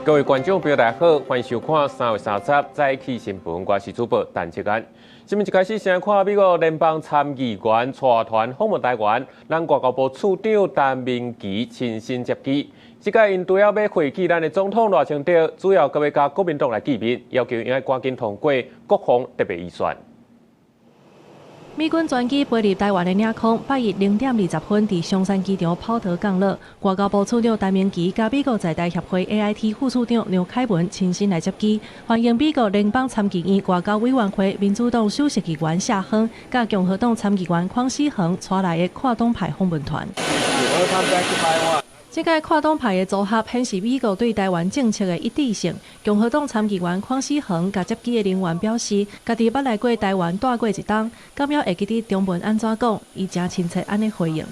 各位觀眾朋友，大家好，歡迎收看3月30早起新聞，我是主播陳志安。新聞一開始先看美國聯邦參議員帶團訪問台灣，咱外交部次長陳明騏親身接機。這擺𪜶除了欲會見咱的總統賴清德，主要閣欲佮國民黨來見面，要求𪜶愛趕緊通過國防特別預算。美軍專機飛入台灣的領空，拜一0點20分佇松山機場跑道降落。外交部次長陳明騏佮美國在台協會 AIT 副處長梁凱文親身來接機，歡迎美國聯邦參議院外交委員會民主黨首席議員謝亨，佮共和黨參議員鄺思恆帶來的跨黨派訪問團。這個跨黨派的組合顯示美國對台灣政策的一致性。共和黨參議員鄺思恆佮接機的人員表示，家己捌來過台灣蹛過一冬，敢猶會記得中文按怎講，伊誠親切按呢回應。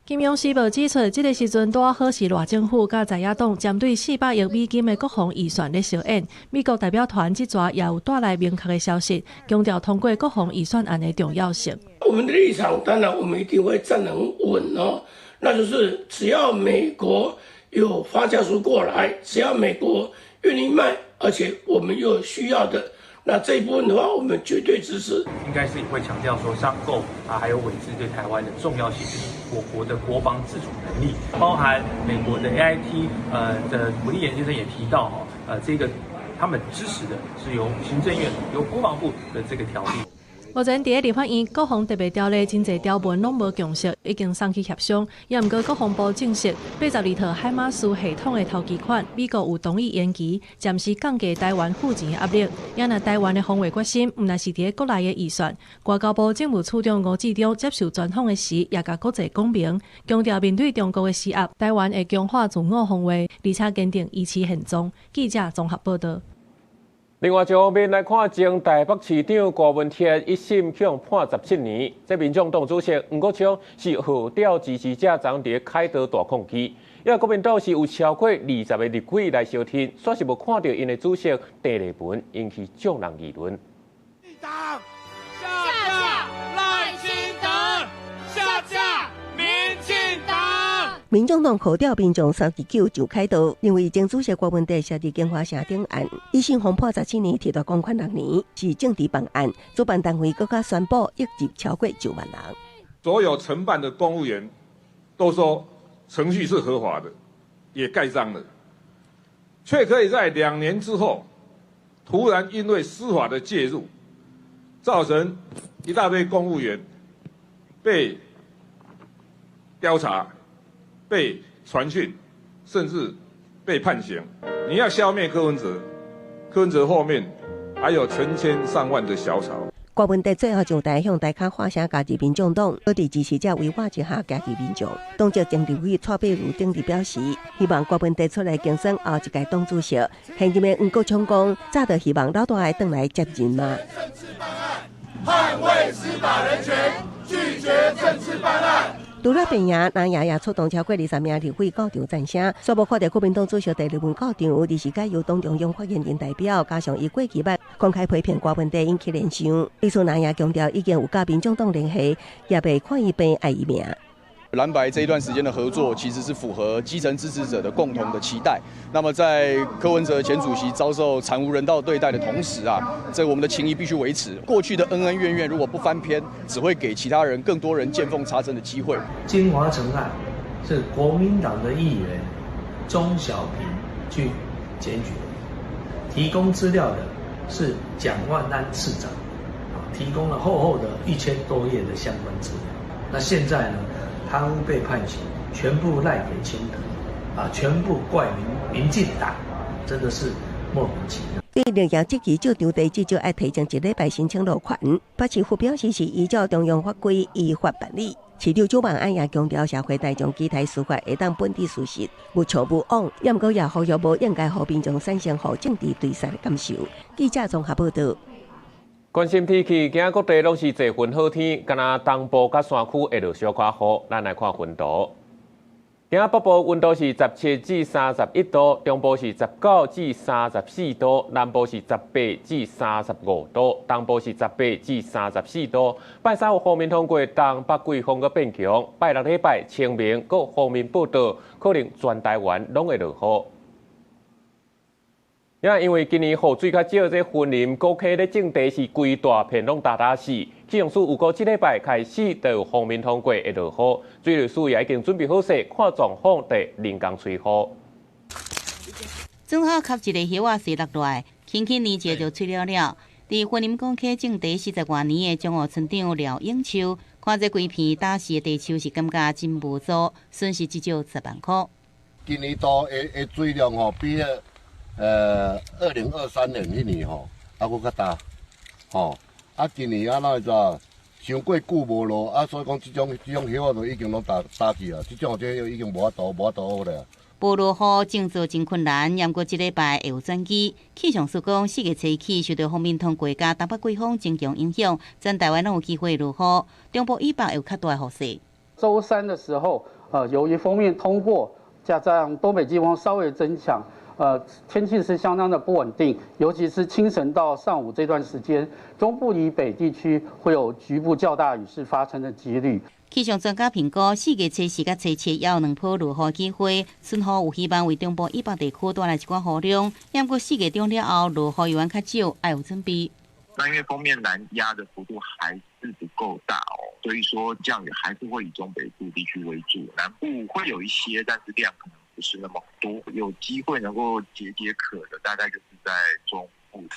金融時報指出，這個時陣拄好是賴政府佮在野黨針對400億美金的國防預算咧相演。美國代表團這逝也有帶來明確的消息，強調通過國防預算案的重要性。我們的立場當然我們一定會站得很穩哦。那就是只要美國有發價書過來，只要美國願意賣，而且我們又需要的，那這一部分的話，我們絕對支持。應該是會強調說商購啊，還有委製對台灣的重要性，我國的國防自主能力，包含美國的 AIT 的吳立言先生也提到哈，這個他們支持的是由行政院由國防部的這個條例。目前佇立法院國防特別條例真濟條文攏無共識，已經送去協商。也毋過國防部證實，82套海馬斯系統的頭期款，美國有同意延期，暫時降低台灣付錢的壓力。也若台灣的防衛決心，毋但是佇國內的預算。外交部政務次長吳志中接受專訪的時，也共國際講明，強調面對中國的施壓，台灣會強化自我防衛，而且堅定維持現狀。記者綜合報道。另外一方面來看，前台北市長柯文哲一審予判17年，這民眾黨主席黃國昌是號召支持者昨佇凱道大抗議，因為國民黨是有超過20個立委來相挺，煞是無看著𪜶的主席鄭麗文，引起眾人議論。下架賴清德，下架民進黨。民眾黨號召民眾39上凱道，認為前主席柯文哲涉入京華城頂案，一審予判17年，提到公款6年，是政治辦案。主辦單位閣較宣布，約集超過9萬人。所有承辦的公務員都說程序是合法的，也蓋章了，卻可以在2年之後，突然因為司法的介入，造成一大堆公務員被調查、被傳訊，甚至被判刑。你要消滅柯文哲，柯文哲後面還有成千上萬的小草。柯文哲最後上台向大家喊聲加入民眾黨，閣佇支持者圍繞之下加入民眾。黨籍前立委蔡碧如等佇表示，希望柯文哲出來競選後一屆黨主席。現任的黃國昌講，早就希望老大會轉來接任嘛。捍衛司法人權，拒絕政治辦案。除了辯贏，藍營也出動超過20名立委到場贊聲，煞無看著國民黨主席鄭麗文到場，而是改由黨中央發言人代表，加上伊過去捌公開批評柯文哲引起聯想。對此，藍營強調已經有佮民眾黨聯繫，也袂看伊病愛伊命。藍白這一段時間的合作，其實是符合基層支持者的共同的期待。那麼，在柯文哲前主席遭受慘無人道對待的同時啊，這我們的情誼必須維持。過去的恩恩怨怨如果不翻篇，只會給其他人更多人見縫插針的機會。京華城案是國民黨的議員鍾小平去檢舉的，提供資料的是蔣萬安市長，提供了厚厚的1000多頁的相關資料。那現在呢？貪污被判刑，全部賴給清德，啊，全部怪民進黨，真的是莫名其妙。對綠營積極就場地至少愛提前一禮拜申請路權，北市府表示是依照中央法規依法辦理。市長蔣萬安也強調，社會大眾期待司法會當本地事實，無錯無枉，也毋過也呼籲無應該予民眾產生予政治追殺的感受。記者綜合報道。關心天氣，今仔各地攏是濟雲好天，干焦東部佮山區會落小可雨。咱來看溫度。今仔北部溫度是17至31度，中部是19至34度，南部是18至35度，東部是18至34度。拜三有鋒面通過，東北季風閣變強。拜六禮拜清明閣鋒面報到，可能全台灣攏會落雨。因為今年雨水較少，這雲林古溪咧種地是規大片攏焦焦死。氣象署預估這禮拜開始就有鋒面通過會落雨，水利署也已經準備好勢，看狀況佇人工催雨。正好吸一个葉仔瀉落來，輕輕捏一下就脆了了。佇雲林古溪種地40外年的中湖村長廖永秋，看這規片焦死的茶樹是感覺真無助，損失至少10萬箍。今年度的水量吼，比2023年彼年吼，猶閣較焦，吼，啊，今年啊，哪會知？傷過久無落，啊，所以講這種葉仔都已經攏焦焦去啊，這種這已經無法度了。無落雨種作真困難，毋過這禮拜會有轉機。氣象署講，4月初起受到鋒面通過佮東北季風增強影響，全台灣攏有機會落雨，中部以北會有較大雨勢。週三的時候，由於鋒面通過，加上東北季風稍微增強，天氣是相當的不穩定，尤其是清晨到上午這段時間，中部以北地區會有局部較大雨勢發生的幾率。氣象專家評估，4月初四佮初七猶有兩波落雨機會，春雨有希望為中部以北地區帶來一寡雨量。毋過4月中了後，落雨猶原較少，愛有準備。那因為鋒面南壓的幅度還是不夠大哦，所以說降雨還是會以中北部地區為主，南部會有一些，但是量可能不是那麼多。有機會能夠解解渴的，大概就是在中部。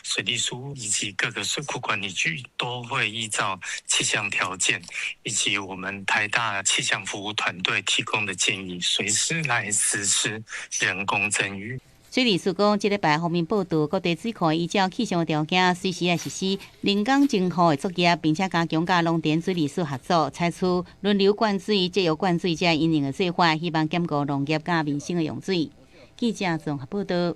水利署以及各個水庫管理局都會依照氣象條件以及我們台大氣象服務團隊提供的建議，隨時來實施人工增雨。水利署講，這禮拜鋒面報道，各地水庫會依照氣象條件，隨時來實施人工增雨的作業，並且加強佮農田水利署合作，採取輪流灌水、節約灌水這因應的做法，希望兼顧農業佮民生的用水。記者綜合報道。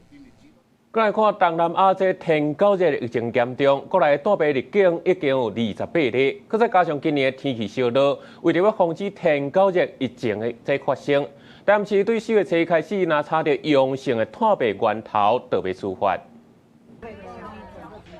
過來看東南亞這天狗熱疫情嚴重，國內大病入境已經有28例，閣再加上今年的天氣燒熱，為著欲防止天狗熱疫情的這發生，但是對4月初開始，若查著陽性的湠袂源頭，就欲處罰。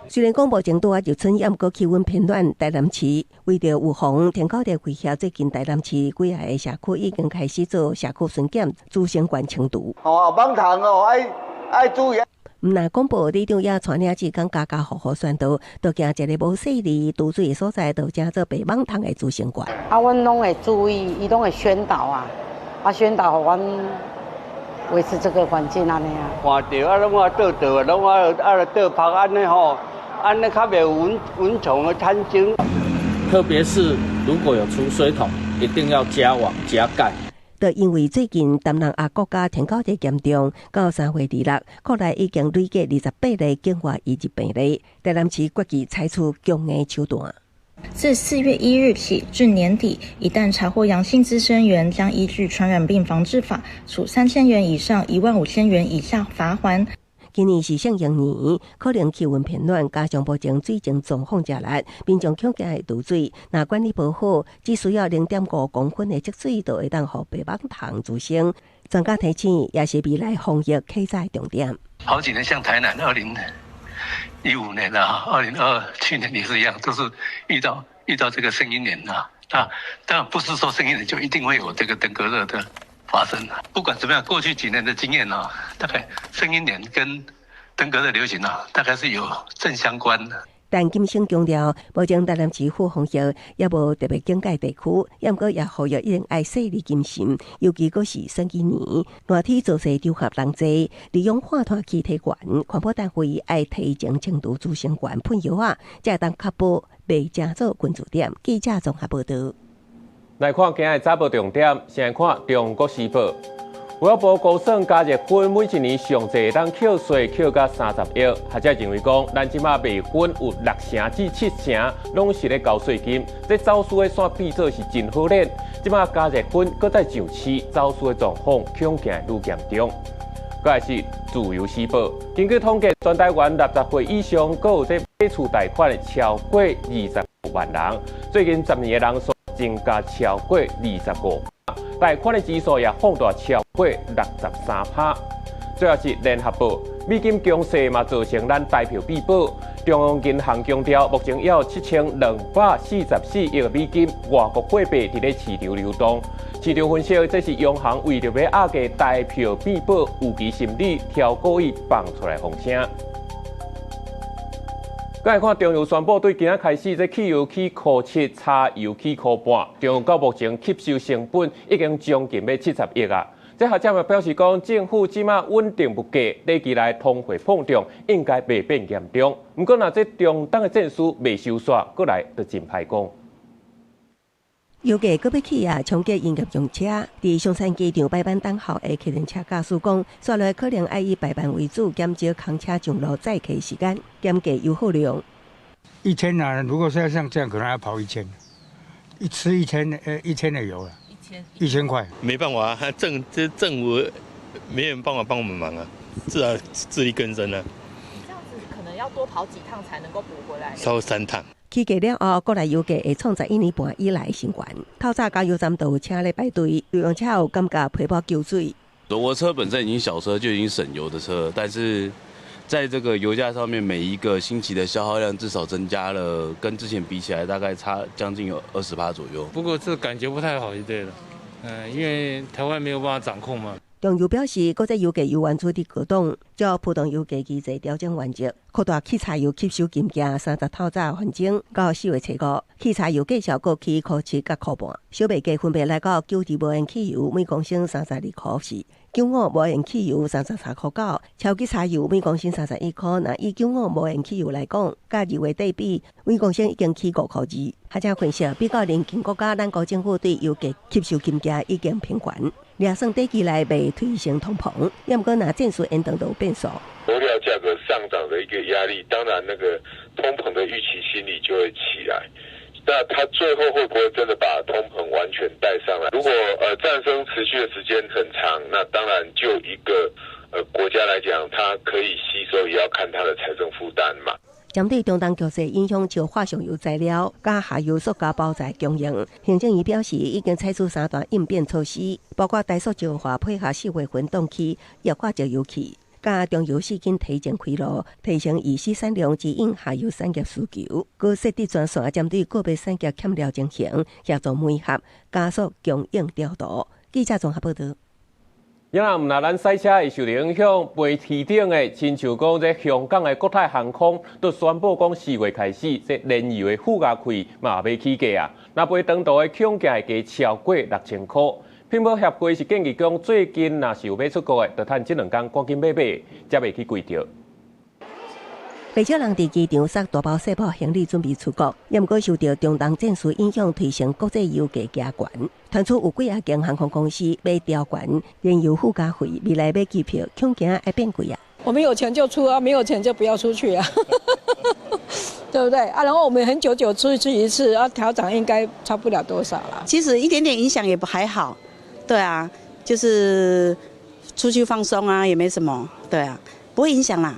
雖然講目前拄仔入春，毋過氣溫偏暖，台南市為著預防天狗熱威脅，最近台南市幾个社區已經開始做社區巡檢、孳生源清除。哦，蠓蟲哦，愛愛注意。毋但廣播里長也帶領志工家家戶戶宣導，都驚一个無細膩澗水的所在，就成做白蠓蟲的孳生源。啊，阮攏會注意，伊攏會宣導啊，啊宣導予阮維持這個環境按呢啊。看著啊，攏愛倒倒，攏愛愛倒曝按呢吼，按呢較袂有蚊蟲的產生。特別是如果有儲水桶，一定要加網加蓋。就因為最近東南亞國家天狗熱嚴重，到3月26，國內已經累計28例境外移入病例。台南市決議採取強硬手段。自4月1日起至年底，一旦查獲陽性孳生源，將依據傳染病防治法，處3000元以上15,000元以下罰鍰。今年是聖嬰年，可能氣溫偏暖，加上目前水情狀況誠劣，民眾恐驚會澗水。若管理無好，只需要0.5公分的積水，就會當予白蠓蟲滋生。專家提醒，也是未來防疫較早的重點。好幾年，像台南2015年啊，202去年也是一樣，都是遇到這個聖嬰年啊。啊，當然不是說聖嬰年就一定會有這個登革熱的發生。不管怎麼樣，過去幾年的經驗啊，大概聖嬰年跟登革熱流行啊，大概是有正相關的。但金星強調，目前台南市府防疫猶無特別警戒地區，毋過也呼籲一定愛細膩謹慎，尤其閣是選舉年，熱天造勢場合人濟，利用化湠氣體懸，環保單位愛提前清除孳生源噴藥仔，才會當確保袂成做群聚點。記者綜合報道。來看今日早報重點，先來看《中國時報》。外交部估算加熱薰每一年上濟會當扣稅扣到30億。學者認為講，咱這馬賣薰有6成至7成攏是咧交稅金，這走私的線變做是真好練。這馬加熱薰閣再上市，走私的狀況恐驚愈嚴重。閣來是《自由時報》，根據統計，全台灣60歲以上閣有這買厝貸款的超過25萬人，最近10年的人數增加超過25%。貸款的支數也放大超過63%。最後是聯合報，美金強勢嘛，造成咱台票變薄。中央銀行強調，目前猶有7244億美金外國貨幣佇咧市場流動。市場分析，這是央行為著欲壓制台票變薄，預期心理調故意放出來風聲。來看中油宣布，對今仔開始，這汽油起箍七，柴油起箍半。中油到目前吸收成本已經將近欲70億啊！這學者嘛表示講，政府這馬穩定物價，短期內通貨膨脹應該袂變嚴重。毋過，若這中東的戰事袂收煞，閣來就真歹講。油價閣欲起啊，衝擊營業用車。佇松山機場排班等候的客運車駕駛講，煞落可能愛以排班為主，減少空車上路載客時間，減低油耗量。一天啊，如果是要像這樣，可能要跑一千，一吃一千，1000的油了。1000塊，沒辦法啊，政府沒人辦法幫我們忙啊，自然自力更生啊。這樣子可能要多跑幾趟才能夠補回來。超三趟。起價了後，國內油價會創11年半以來新懸。透早加油站都有車咧排隊，用車有感覺皮包澆水。我車本身已經小車就已經省油的車，但是在這個油價上面，每一個星期的消耗量至少增加了，跟之前比起來大概差將近有20%左右。不過這感覺不太好就對了，因為台灣沒有辦法掌控嘛。中油表示，國際油價由原主佇高檔，照浮動油價機制調整原則，擴大汽柴油吸收金價30透早翻增到4月初5，汽柴油繼續閣起箍七佮箍半，小麥價分別來到92無鉛汽油每公升32箍4，95無鉛汽油33箍9，超級柴油每公升31塊。若以95無鉛汽油來講，佮2月底比，每公升已經起5箍2。學者分析，比較鄰近國家，咱國政府對油價吸收金價已經偏懸。掠算短期內袂推升通膨，抑毋過若戰事延長就有變數。油料價格上漲的一個壓力，當然那個通膨的預期心理就會起來。那它最後會不會真的把通膨完全帶上來？如果戰爭持續的時間很長，那當然就一個國家來講，它可以吸收，也要看它的財政負擔嘛。針對中東局勢影響，石化上游材料佮下游塑膠包材供應，行政院表示已經採取三大應變措施，包括台塑石化配合4月份凍起液化石油氣，佮中油四間提前開爐，提升乙烯產量，指應下游產業需求。閣設置專線針對個別產業欠料情形，協助媒合加速供應調度。記者綜合報導。也毋若咱賽車會受著影響，飛天頂的，親像講這香港的國泰航空都宣布講4月開始，這燃油的附加費嘛欲起價啊。若飛長途的恐驚會加超過6000箍。拼寶協會是建議講，最近若是有欲出國的，就趁這兩工趕緊買買，才袂去貴著。袂少人佇機場塞大包細包行李準備出國，也毋過受著中東戰事影響，推升國際油價加懸。傳出有幾仔間航空公司欲調懸燃油附加費，未來買機票恐驚會變貴啊！我們有錢就出啊，沒有錢就不要出去啊，對不對啊？然後我們很久久出去一次，啊，調漲應該差不了多少啦。其實一點點影響也不還好，對啊，就是出去放鬆啊，也沒什麼，對啊，不會影響啦。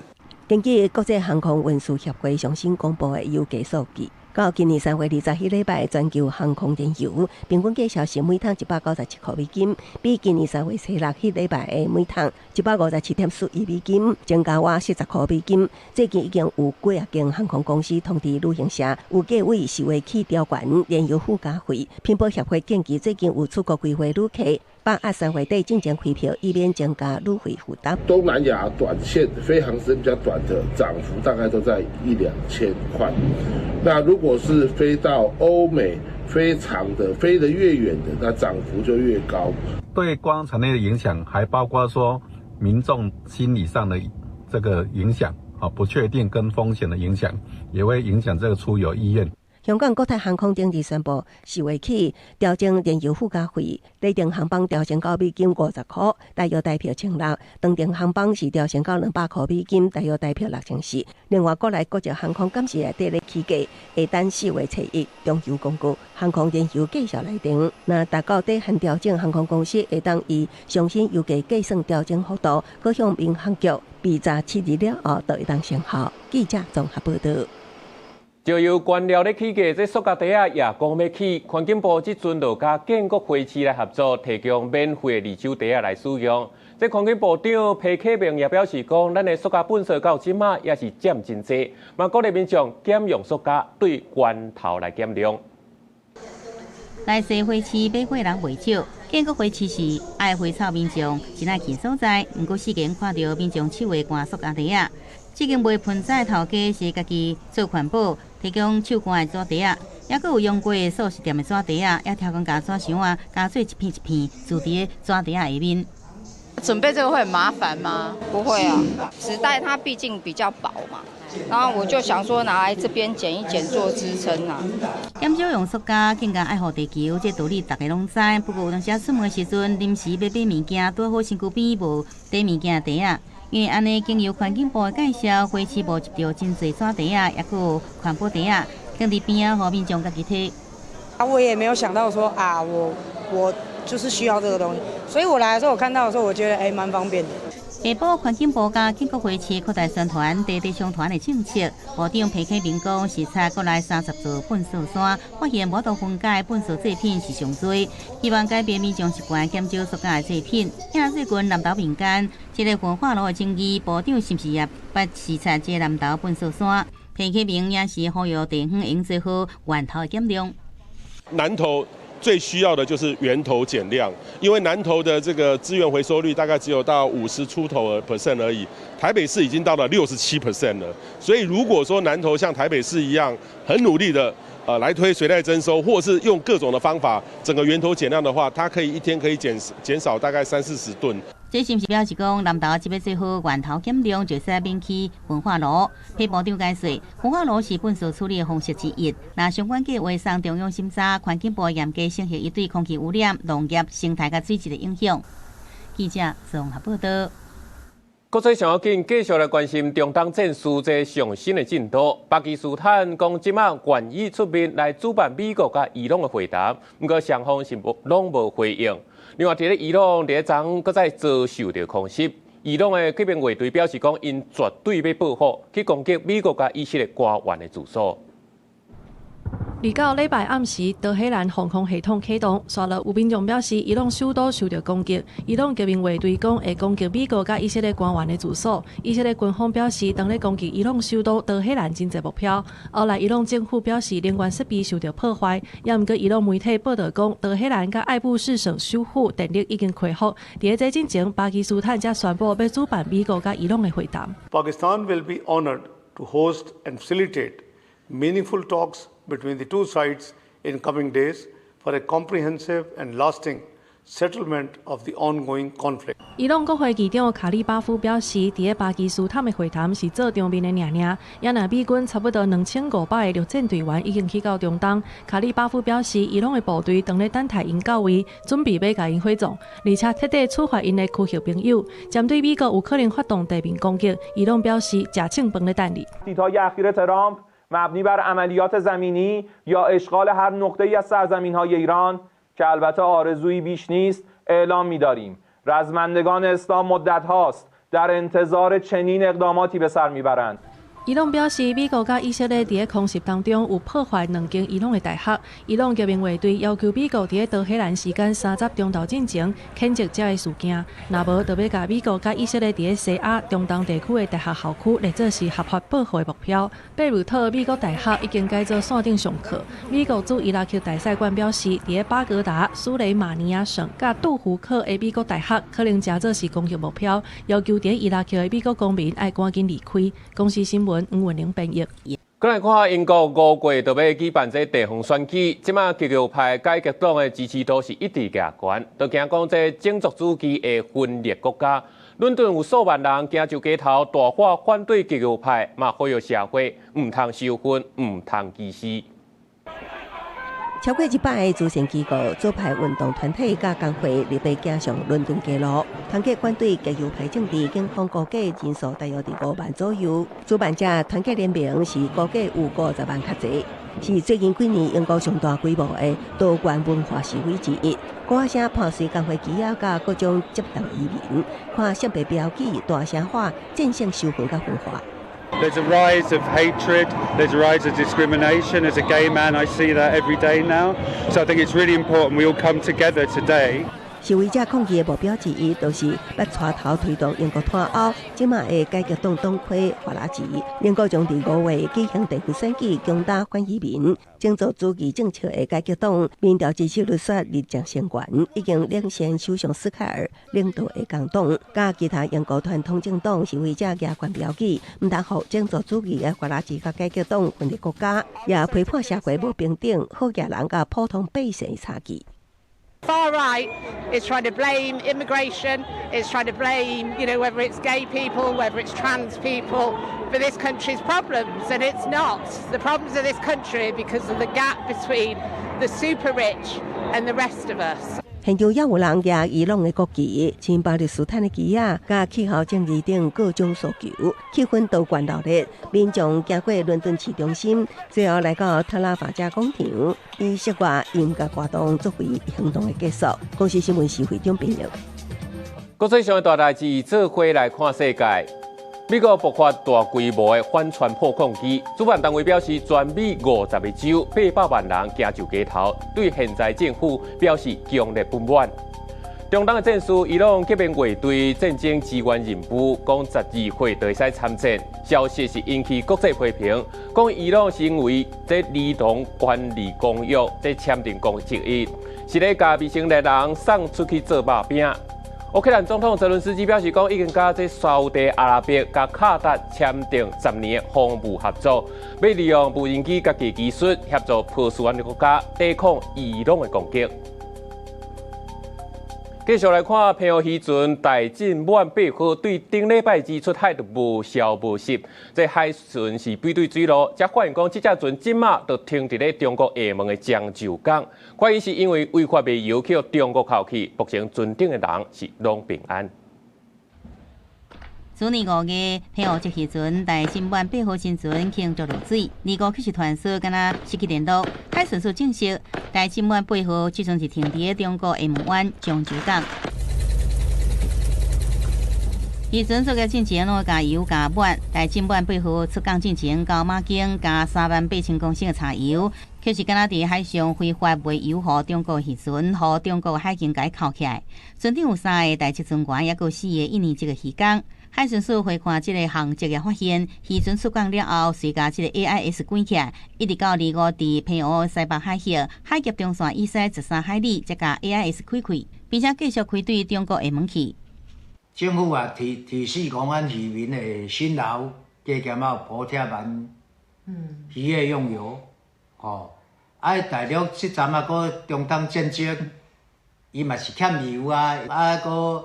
根據國際航空運輸協會上新公布的油價數據，到今年3月20彼禮拜，全球航空燃油平均價數是每桶197塊美金，比今年3月初6彼禮拜的每桶157.41美金，增加倚40塊美金。最近已經有幾仔間航空公司通知旅行社，有計為4月起調懸燃油附加費。拼寶協會建議，最近有出國規劃旅客，把握3月底進前開票，以免增加旅費負擔。東南亞短線飛航時間比較短的漲幅大概都在一兩千塊。那如果是飛到歐美，飛長的，飛得越遠的，那漲幅就越高。對觀光產業的影響，還包括說民眾心理上的這個影響，啊，不確定跟風險的影響，也會影響這個出遊意願。香港國泰航空頂日宣布，4月起調整燃油附加費，短程航班調升到50美金，大約台票1600；長程航班是調升到200塊美金，大約台票6400。另外，國內國際航空今時也佇咧起價，會等4月初1中油公告航空燃油繼續來定。若達到底限調整，航空公司會當依上新油價計算調整幅度，閣向民航局27日了後，就會當生效。記者綜合報導。石油原料咧起價，這塑膠袋仔也講欲起。環境部這陣就佮建國花市來合作，提供免費的二手袋仔來使用。這環境部長彭啟明也表示講，咱的塑膠垃圾到這馬也是佔真濟，嘛鼓勵民眾減用塑膠，對源頭來減量。來西花市買貨人袂少，建國花市是愛花草民眾真愛去所在，毋過四間看著民眾手會搬塑膠袋仔。這間賣盆栽頭家是家己做環保，提供手搬的紙袋仔，抑閣有用過的素食店的紙袋仔，也挑工共紙箱仔，加做一片一片，贮佇紙袋仔下面。準備這個會很麻煩嗎？不會啊，紙袋它畢竟比較薄嘛，然後我就想說拿來這邊剪一剪做支撐啊。減少用塑膠，更加愛護地球，這道理大家攏知。不過有當時出門時陣，臨時欲買物件，拄好身軀邊無提物件的袋仔。因為按呢，經由環境部的介紹，花市募集著真濟紙袋仔，抑閣有環保袋仔，放佇邊仔，予民眾家己提。啊，我也沒有想到說啊，我就是需要這個東西，所以我來的時候，我看到的時候，我覺得欸，蠻方便的。下晡環境部佮建國花市擴大宣傳地地相傳的政策，部長彭啟明講，視察國內30座糞掃山，發現無法度分解糞掃製品是上濟，希望改變民眾習慣，減少塑膠的製品。啊最近南投民間這个焚化爐的爭議，部長是毋是也捌視察這个南投糞掃山？彭啟明也是呼籲地方應做好源頭的減量。南投最需要的就是源頭減量，因為南投的這個資源回收率大概只有到50出頭 percent 而已，台北市已經到了67% 了。所以如果說南投像台北市一樣很努力的來推隨袋徵收，或是用各種的方法整個源頭減量的話，它可以一天可以減少大概三四十噸。這是毋是表示講南投這欲做好源頭減量，就使免起焚化爐？彭部長解釋，焚化爐是糞掃處理的方式之一。若相關計劃送中央審查，環境部嚴格審核伊對空氣污染、農業、生態佮水質的影響。記者綜合報道。國際上要緊，繼續來關心中東戰事這上新的進度。巴基斯坦講這馬願意出面來主辦美國佮伊朗的會談，毋過雙方是無攏無回應。另外，佇咧伊朗佇咧昨閣再遭受著空襲，伊朗的革命衛隊表示講，𪜶絕對欲報復，去攻擊美國佮以色列官員的住所。29禮拜暗時，德黑蘭防空系統啟動，煞落有民眾表示，伊朗首都受著攻擊。伊朗革命衛隊講會攻擊美國佮以色列官員的住所。以色列軍方表示，當咧攻擊伊朗首都德黑蘭真濟目標。後來，伊朗政府表示，能源設備受著破壞。也毋過，伊朗媒體報導講，德黑蘭佮愛布士省首府電力已經恢復。佇咧這進前，巴基斯坦才宣布欲主辦美國佮伊朗的會談。 Pakistan will be honored to host and facilitate meaningful talks between the two sides in coming days for a comprehensive and lasting settlement of the ongoing conflict. 伊朗國會議長卡利巴夫表示，佇咧巴基斯坦的會談是做場面的爾爾。也若美軍差不多2500个陸戰隊員已經去到中東。卡利巴夫表示，伊朗的部隊當咧等待𪜶到位，準備欲共𪜶火葬，而且徹底處罰𪜶的區域朋友。針對美國有可能發動地面攻擊，伊朗表示食凊飯咧等你。 مبنی بر عملیات زمینی یا اشغال هر نقطه‌ای از سرزمین‌های ایران که البته آرزویی بیش نیست اعلام می‌داریم رزمندگان اسلام مدت هاست در انتظار چنین اقداماتی به سر میبرند. 伊朗表示，美國佮以色列佇咧空襲當中有破壞兩間伊朗的大學。伊朗革命衛隊要求美國佇咧德黑蘭時間30中晝進前譴責這个事件，若無就欲共美國佮以色列佇咧西亞、中東地區的大學校區列做是合法報復的目標。貝魯特美國大學已經改做線頂上課。美國駐伊拉克大使館表示，佇咧巴格達、蘇雷馬尼亞省佮杜胡克的美國大學可能成做是攻擊目標，要求佇咧伊拉克的美國公民愛趕緊離開。公視新聞黃文玲編譯。過來看英國5月就欲舉辦這地方選舉，這馬極右派改革黨的支持度是一直加懸，都驚講這種族主義會分裂國家。倫敦有數萬人行上街頭大喊反對極右派，嘛呼籲社會毋通收分，毋通歧視。超過100个慈善機構、左派運動團體佮工會禮拜行上倫敦街路，團結反對極右派政治。警方估計人數大約佇5萬左右。主辦者團結聯盟是估計有50萬較濟，是最近幾年英國上大規模的多元文化示威之一。鼓聲伴隨工會旗仔佮各種接動移民，看識別標記，大聲喊戰勝仇恨佮分化。There's a rise of hatred, there's a rise of discrimination. As a gay man, I see that every day now. So I think it's really important we all come together today. 示威者抗議的目標之一，就是欲帶頭推動英國脫歐。這馬的改革黨黨魁法拉奇，英國將佇5月舉行地區選舉，強打反移民、種族主義政策的改革黨，民調支持率煞日漸升懸，已經領先首相斯凱爾領導的工黨，佮其他英國傳統政黨示威者舉懸標語，毋通予種族主義的法拉奇佮改革黨分裂國家，也批判社會無平等、好額人佮普通百姓的差距。 Far right is trying to blame immigration, is trying to blame whether it's gay people, whether it's trans people, for this country's problems, and it's not. The problems of this country are because of the gap between the super rich and the rest of us. 現場也有人舉伊朗的國旗、親巴勒斯坦的旗仔，佮氣候正義等各種訴求，氣氛都懸鬧熱。民眾行過倫敦市中心，最後來到特拉法加廣場，以室外音樂活動作為行動的結束。公視新聞徐惠中編譯。國際上的大代誌，做伙來看世界。美國爆發大規模的反船炮抗議，主辦單位表示，全美50個州800萬人行上街頭，對現在政府表示強烈不滿。中東的戰事，伊朗革命衛隊戰爭支援任務，講12歲就會使參戰。消息是引起國際批評，講伊朗是因為這兒童權利公約這簽訂國之一，是咧共未成年人送出去做肉餅。烏克蘭總統澤倫斯基表示，講已經佮這沙烏地阿拉伯佮卡達簽訂10年的防務合作，欲利用無人機佮技術協助波斯灣的國家抵抗伊朗的攻擊。繼續來看澎湖漁船大進滿八號對頂禮拜二出海就無消無息，這海船是比對水路，才發現講這隻船這馬就停佇咧中國廈門的漳州港，懷疑是因為違法賣油去中國扣去，目前船頂的人是攏平安。去年5月，澎湖籍漁船大進滿八號新船輕著落水，二五去是傳說敢若失去聯絡。海巡署證實，大進滿八號這陣是停佇中國廈門灣漳州港。漁船作業進前攏共油加滿，大進滿八號出港進前到馬經加38,000公升的柴油，卻是敢若佇海上非法賣油予中國漁船，予中國海警共銬起來。船頂有三个台籍船員，抑閣四個印尼籍的漁工。海巡署回看這个航跡，也發現漁船出港了後，隨共這个 AIS 關起來，一直到25佇澎湖西北海域，海峽中線以西13海里，才共 AIS 開開，並且繼續開對中國廈門去。政府也提提示講，咱漁民的辛勞加減仔有補貼咱漁業用油，吼。啊，大陸這陣啊，閣中東戰爭，伊嘛是欠油啊，啊，閣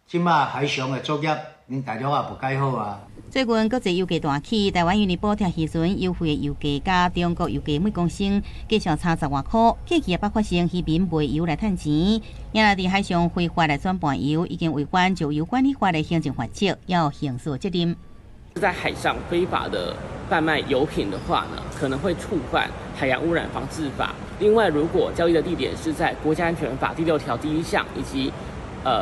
這馬海上的作業。恁大陸也無改好啊！最近國際油價大起，台灣因為補貼漁船優惠的油價，佮中國油價每公升繼續差10外箍，過去也捌發生漁民賣油來趁錢，也若佇海上非法來轉盤油，已經違反石油管理法的行政罰則，要刑事責任。在海上非法的販賣油品的話呢，可能會觸犯海洋污染防治法。另外，如果交易的地點是在國家安全法第6條第1項以及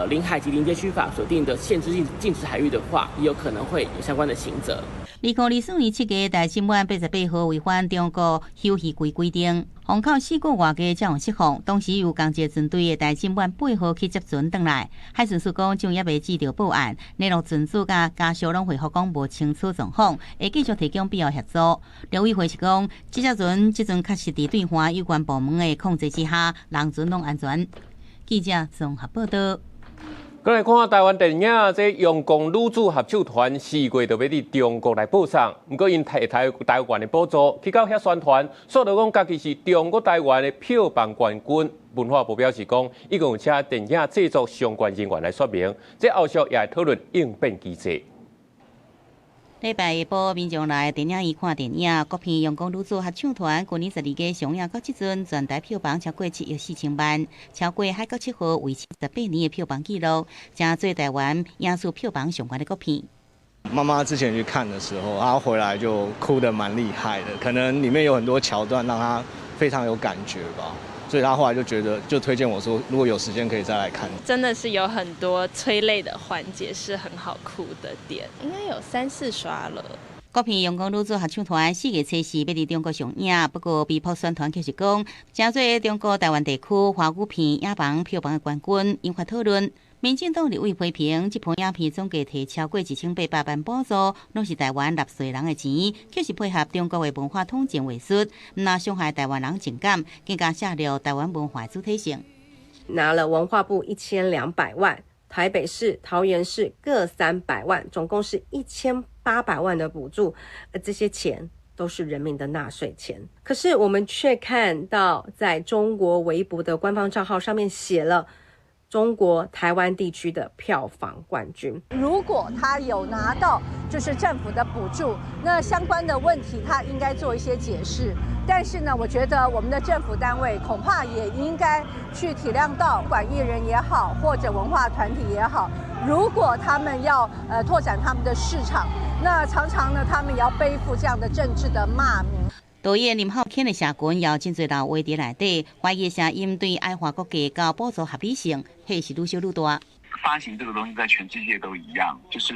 領海及鄰接區法所定的限制禁止海域的話，也有可能會有相關的刑責。2024年7月，大進滿88號違反中國休漁季規定，封口4個外加才予釋放。當時有仝一個船隊的大進滿八號去接船轉來，海巡署講，這猶未接著報案，聯絡船主佮家屬攏回覆講無清楚狀況，會繼續提供必要協助。陸委會是講，這隻船這陣確實佇對岸有關部門的控制之下，人船攏安全。記者綜合報道。過來看台灣電影，這陽光女子合唱團4月就欲佇中國來播送，毋過𪜶提台台灣的補助，去到遐宣傳，煞著講家己是中國台灣的票房冠軍。文化部表示講，已經有請電影製作相關人員來說明，這後續也會討論應變機制。禮拜下晡，民眾來電影院看電影，國片《陽光女子合唱團》去年12月上映到這陣，全台票房超過7億4千萬，超過《海角七號》維持18年的票房紀錄，成做台灣影史票房上懸的國片。媽媽之前去看的時候，她回來就哭得蠻厲害的，可能裡面有很多橋段讓她非常有感覺吧。所以他後來就覺得，就推薦我說，如果有時間可以再來看。真的是有很多催淚的環節，是很好哭的點，應該有三四刷了。國片陽光女子合唱團4月初4欲佇中國上映，不過被迫宣傳卻是講，成做中國台灣地區華語片影房票房的冠軍，引發討論。民進黨立委批評，這部影片總計提超過1800萬補助，攏是台灣納稅人的錢，卻是配合中國的文化統戰話術，毋但傷害台灣人情感，更加削弱台灣文化的主體性。拿了文化部1200萬，台北市、桃園市各300萬，總共是1800萬的補助，而這些錢都是人民的納稅錢。可是我們卻看到，在中國微博的官方賬號上面寫了中國台灣地區的票房冠軍。如果他有拿到就是政府的補助，那相關的問題他應該做一些解釋。但是呢，我覺得我們的政府單位恐怕也應該去體諒到，不管藝人也好，或者文化團體也好，如果他們要拓展他們的市場，那常常呢，他們也要背負這樣的政治的罵名。導演林浩謙的社群也有真濟人話佇內底，懷疑聲音對矮化國家佮補助合理性，彼是愈小愈大。發行這個東西在全世界都一樣，就是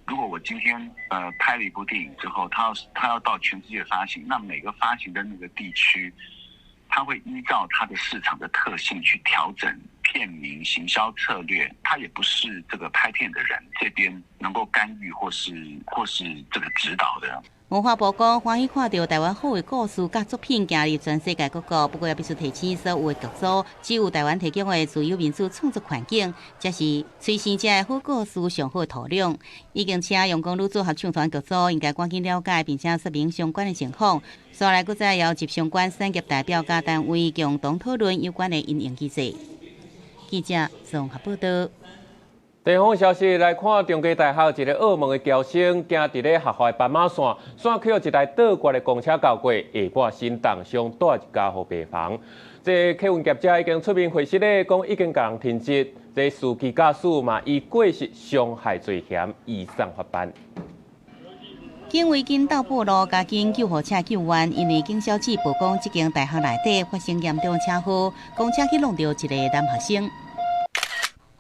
如果我今天拍了一部電影之後，他要到全世界發行，那每個發行的那個地區，他會依照它的市場的特性去調整片名、行銷策略，他也不是這個拍片的人這邊能夠干預或是這個指導的。文化部講，歡喜看著台灣好的故事佮作品行入全世界各國，不過也必須提醒所有的劇組，只有台灣提供的自由民主創作環境，才是催生這个好故事上好的土壤。已經請陽光女子合唱團劇組應該趕緊了解，並且說明相關的情況。紲來閣再邀集相關產業代表佮單位共同討論有關的因應機制。記者綜合報道。地方消息來看，中興大學一个澳門的僑生，行佇咧學校的斑馬線，煞予一台倒掛的公車鉤過，下半身重傷，蹛佇加護病房。這客運業者已經出面回釋咧，講已經共人停職。這司機駕駛嘛，以過失傷害罪嫌移送法辦。警衛緊鬥布路，加緊救護車救援，因為警消局報講，這間大學內底發生嚴重車禍，公車去挵著一个男學生。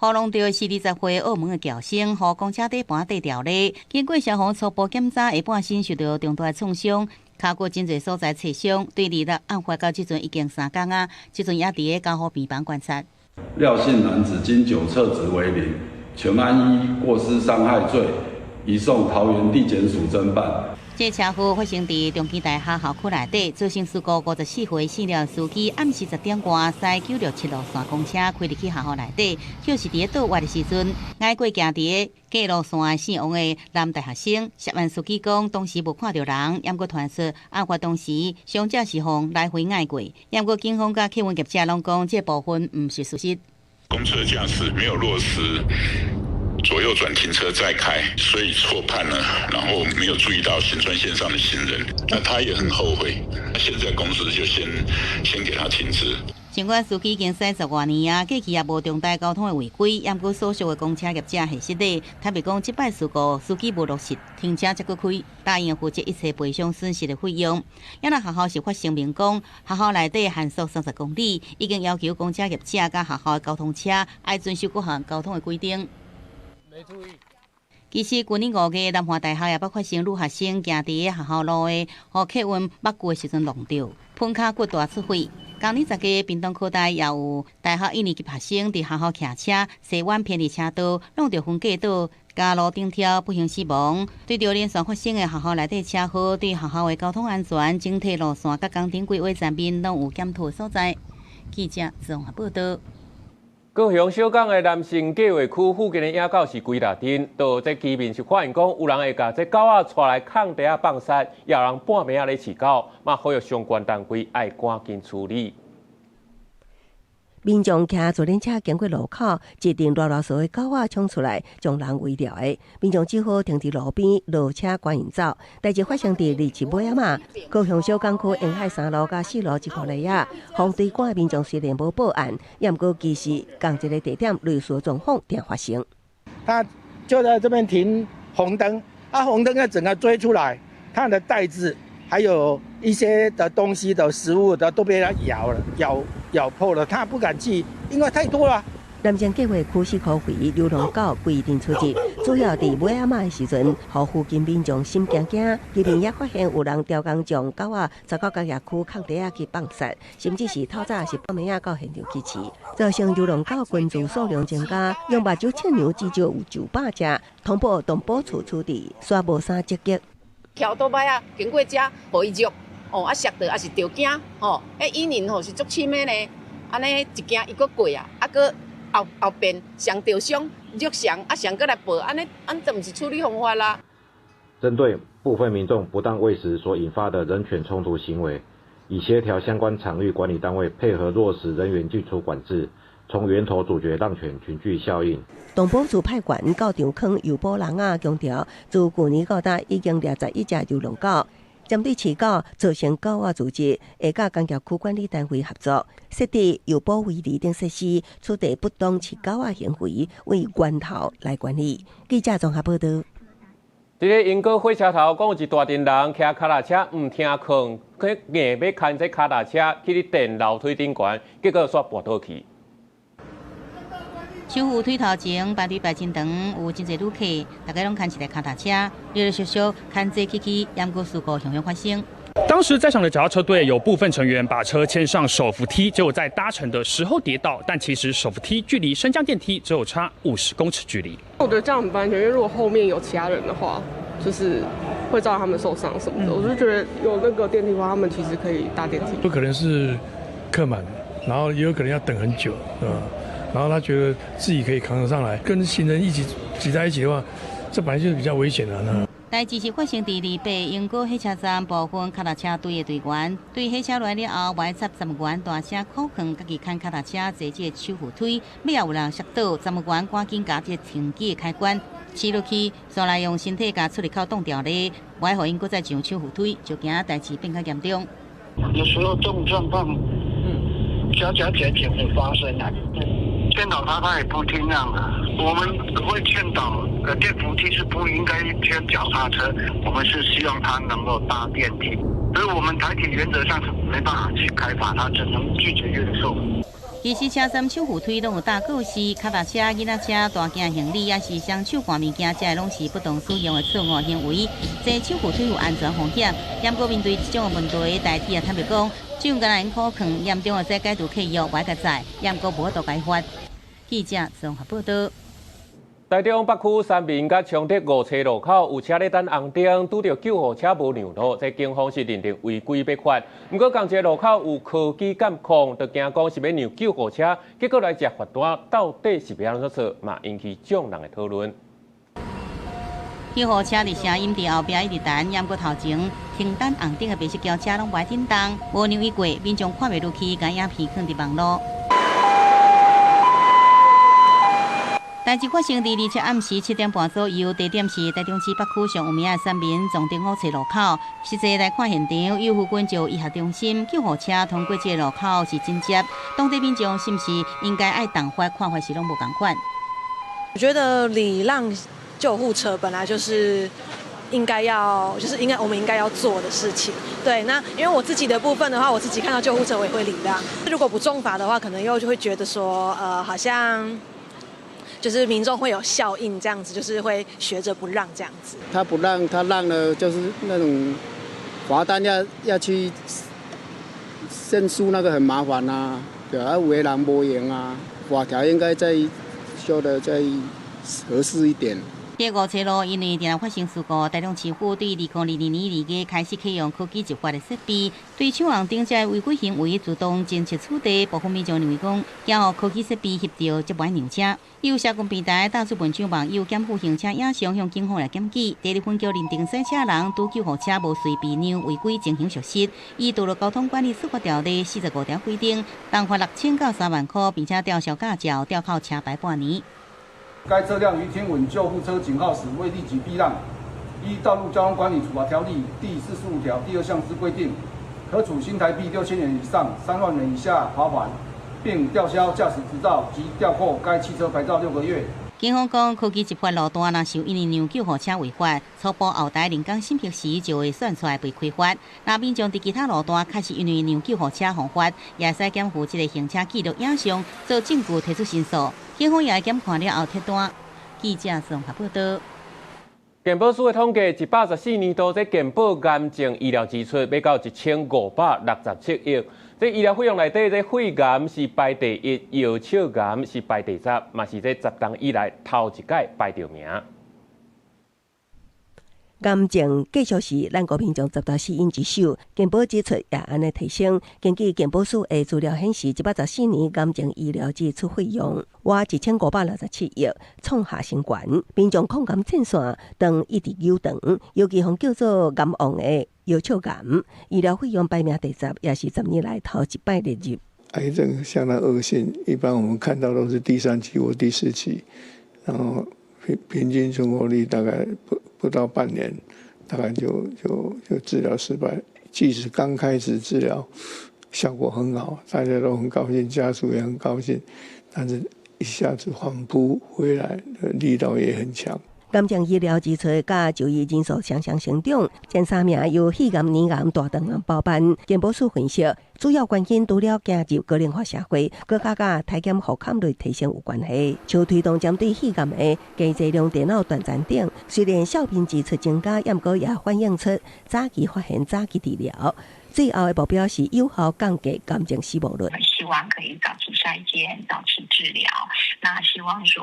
予挵著是20歲澳門的僑生，予公車底盤綴牢咧。經過消防初步檢查，下半身受著重大的創傷，跤骨真濟所在切傷。對26案發到這陣已經3工啊，這陣也佇咧加護病房觀察。廖姓男子經酒測值為零，全案依過失傷害罪移送桃園地檢署偵辦。這車禍發生佇中興大學校區內底，造成事故54歲姓廖司機暗時10點外，駛967路線公車開入去學校內底，就是佇咧倒彎的時陣，𠊎過行佇咧過路線死亡的男大學生。涉案司機講，當時無看著人，毋過傳說案發當時傷者是予來回𠊎過，毋過警方佮客運業者攏講，這部分毋是事實。公車駕駛沒有落實左右轉停車再開，所以錯判了，然後沒有注意到行專線上的行人，那他也很後悔。現在公司就先給他停職。儘管司機已經駛10外年啊，過去也無重大交通的違規，毋過所屬的公車業者核實咧，坦白講，這擺事故司機無落實停車才閣開，答應負責一切賠償損失的費用。也若學校是發聲明講，學校內底限速30公里，已經要求公車業者佮學校的交通車愛遵守各項交通的規定。其實，舊年5月，南華大學也捌發生女學生行佇學校路的，予客運捌過的時陣挵著，噴跤骨大出血。今年10月，屏東科大也有大學一年級學生佇學校騎車，踅彎偏離車道，挵著分隔島，共路頂跳，不幸死亡。對著連續發生的學校內底車禍，對學校的交通安全、整體路線佮工程規劃層面，攏有檢討所在。記者綜合報道。高雄小港的南盛計劃區附近的野狗是規大陣，著這居民是發現講有人會共這狗仔帶來空地仔放殺，也有人半暝仔咧飼狗，嘛呼籲相關單位愛趕緊處理。民眾騎自行車經過路口，一陣囉囉嗦的狗仔衝出來，將人圍牢的。民眾只好停佇路邊落車趕𪜶走。代誌發生佇27尾仔嘛，高雄小港區沿海3路佮4路這箍內仔，防追趕的民眾雖然無報案，也毋過其實仝一个地點類似狀況定發生。他就在這邊停紅燈，啊紅燈要整個追出來，他的袋子還有一些的東西的食物的都被他咬了，咬破了，他不敢去，因為太多了。南靖计划驱死箍肥流浪狗规定出入，主要伫尾仔仔的时阵，予附近民众心惊惊。这边也发现有人刁工将狗仔走到工业区空地仔去放杀，甚至是透早是半暝仔到现场去饲，造成流浪狗群聚数量增加，用目睭测量至少有900隻，通报动保处处置，煞无啥积极。桥倒摆啊，经过遮，予伊虐，哦啊摔倒，也是著惊，吼，彼阴影吼是足深的呢。按呢一惊伊阁过啊，啊阁后后边上著伤、虐伤，啊上阁来报，按呢按这毋是处理方法啦。针对部分民众不当餵食所引發的人犬衝突行為，已協調相關場域管理單位配合落實人員進出管制，從源頭阻絕浪犬群聚效應。動保處派員到場囥誘捕籠仔，強調自舊年到今已經掠11隻流浪狗。針對飼狗造成狗仔自治，會佮工業區管理單位合作，設置誘捕圍籬等設施，取締不當飼狗仔行為，為源頭來管理。記者綜合報導。佇咧英國火車頭，講有一大陣人騎跤踏車毋聽勸，去硬欲牽這跤踏車去咧電樓梯頂懸，結果煞跋倒去。手扶梯頭前排隊排真長，有真濟旅客，大家攏牽一台跤踏車，陸陸續續牽這去去，猶閣事故常常發生。當時在場的腳踏車隊有部分成員把車牽上手扶梯，結果在搭乘的時候跌倒，但其實手扶梯距離升降電梯只有差50公尺距離。我覺得這樣很不安全，因為如果後面有其他人的話，就是會造成他們受傷什麼的。我就覺得有那個電梯的話，他們其實可以搭電梯。不可能是客滿，然後也有可能要等很久，然後他覺得自己可以扛得上來，跟行人一起擠在一起的話，這本來就是比較危險的呢。代誌是發生佇二八鶯歌火車站，部分跤踏車隊的隊員對火車來了後，無愛插站務員大聲苦勸，家己牽跤踏車坐這個手扶梯，尾仔有人摔倒，站務員趕緊共這個停機的開關試落去，煞來用身體共出入口擋牢咧，無愛予𪜶閣再上手扶梯，就驚代誌變較嚴重。有時候這種狀況，加加減減會發生啊。勸導他，他也不聽讓啊。我們會勸導，電扶梯是不應該牽腳踏車，我們是希望他能夠搭電梯。所以我們台鐵原則上是沒辦法去開罰，他只能拒絕運送。其實車站手扶梯攏有搭告示，跤踏車、囡仔車、大件行李，抑是雙手掛物件，這攏是不當使用的錯誤行為。這手扶梯有安全風險，毋過面對這種問題，台鐵也坦白講，只有敢若𪜶苦勸嚴重的這解除契約，無愛共載，毋過無法度解罰。記者綜合報導。台中北區三民佮昌德五車路口有車咧等紅燈，拄著救護車無讓路，這警方是認定違規欲罰。毋過仝一个路口有科技監控，就驚講是欲讓救護車，結果來接罰單，到底是欲按怎做，嘛引起眾人的討論。救護車佇聲音佇後壁一直等，毋過頭前停等紅燈的白色轎車攏無愛振動，無讓伊過，民眾看袂落去，共影片囥佇網路。代誌發生佇27暗時7點半左右，地點是台中市北區上有名的三民總頂五車路口。實際來看現場，有附近就有醫學中心，救護車通過這個路口是緊急。當地民眾是毋是應該愛重罰？看法是攏無仝款。我覺得禮讓救護車本來就是應該要，就是應該我們應該要做的事情。對，那因為我自己的部分的話，我自己看到救護車我也會禮讓。如果不重罰的話，可能又就會覺得說，好像。就是民眾會有效應，這樣子就是會學着不讓這樣子。他不讓，他讓了，就是那種罰單要去申訴，那個很麻煩啊，對啊，有的人無閒啊，法條應該再修得再合適一點。這五車路因為定定發生事故，台中市府對2022年2月開始啟用科技執法的設備，對搶紅燈這違規行為自動偵測取締。部分民眾認為講，驚予科技設備翕著，才無愛讓車。有社群平台大出文章網友檢附行車影像向警方來檢舉，第二分局認定賽車人拄救護車無隨避讓違規情形屬實，依道路交通管理處罰條例45條規定，重罰6000到3萬塊，並且吊銷駕照、吊扣車牌半年。該車輛於聽聞救護車警號時未立即避讓，依《道路交通管理處罰條例》第45條第2項之規定，可處新台幣6000元以上3萬元以下罰款，並吊銷駕駛執照及吊扣該汽車牌照6個月。警方講，科技執法路段若是因為讓救護車違法，初步後台人工審核時就會算出來被開罰。若民眾佇其他路段確實因為讓救護車犯法，也會使檢附這个行車記錄影像做證據提出申訴。警方也會檢看了後貼單。記者綜合報道。健保署的統計，114年度這健保癌症醫療支出欲到1567億。這醫療費用內底，這肺癌是排第一，藥笑癌是排第十，嘛是這10冬以來頭一擺排著名。癌症繼續是咱國民眾十大死因之首，健保支出也按呢提升。根據健保署的資料顯示，114年癌症醫療支出費用倚1567億，創下新高。民眾抗癌戰線當一直悠長，尤其予叫做癌王的藥笑癌，醫療費用排名第十，也是10年來頭一擺列入。癌症相當惡性，一般我們看到都是第三期或第四期，然後平均存活率大概不到半年，大概就治療失敗。即使剛開始治療效果很好，大家都很高興，家屬也很高興，但是一下子反撲回來的力道也很強。癌症醫療支出佮就醫人數雙雙成長，前三名由肺癌、乳癌、大腸癌包辦。健保署分析，主要原因除了走入高齡化社會，閣較佮體檢復勘率提升有關係。像推動針對肺癌的低劑量電腦斷層等，雖然效品支出增加，毋過也反映出早期發現、早期治療。最後的目標是有效降低癌症死亡率。希望可以早期篩檢、早期治療。那希望說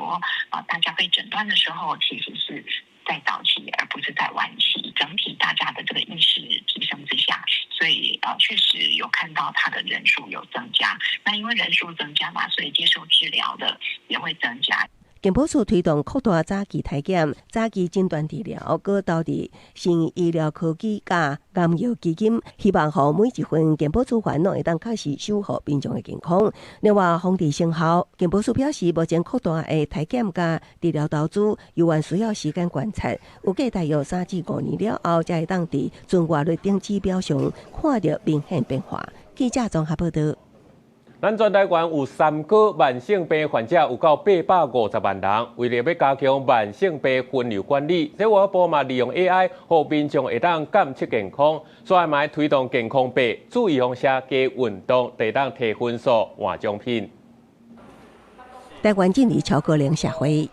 啊，大家被診斷的時候，其實是在早期，而不是在晚期。整體大家的這個意識提升之下，所以啊，確實有看到他的人數有增加。那因為人數增加嘛，所以接受治療的也會增加。健保署推動擴大早期體檢、早期診斷治療，閣投入新醫療科技佮癌藥基金，希望予每一份健保資源攏會當確實守護民眾的健康。另外，防治成效，健保署表示，目前擴大的體檢佮治療投資，猶原需要時間觀察，預計大約3至5年了後，才會當佇存活率等指標上看著明顯變化。記者綜合報道。咱全台灣有三高慢性病患者有夠850萬人，為著欲加強慢性病分流管理，衛福部嘛利用 AI，予民眾會當監測健康，所以嘛推動健康幣，注意方式加運動，就會當提分數換獎品。台灣進入超高齡社會，